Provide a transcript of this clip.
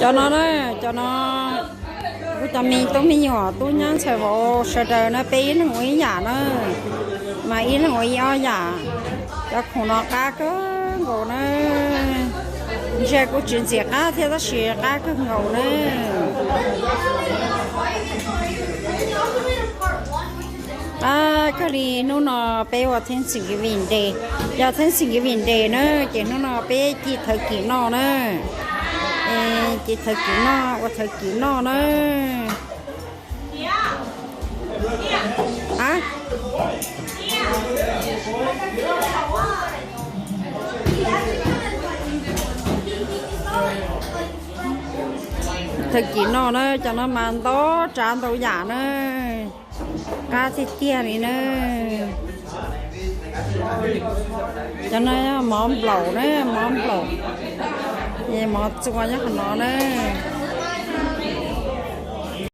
Cov no na, cov no kuv cov me tub me nyuam tub nyab ntxhais vauv sawv daws na, peb ib leeg ua ib yam na, mas ib leeg ua ib ob yam. Cov khoom no qab kawg nkaus na, ntshe kuj tsis ntxim qab thiab tab sis qab kawg nkaus na. Qab kawg li. Hnub no peb ua Thanksgiving Day, yog Thanksgiving Day na, ces hnub no peb ci thawv kim noj na, ci thawv kim noj, ua thawv kim noj na. Thawv kim noj na, cov no mas ntau tsav ntau yam na, qab tiag tiag li na. Cov no mov nplaum na, mov nplaum, mov txua nyob qhov no na.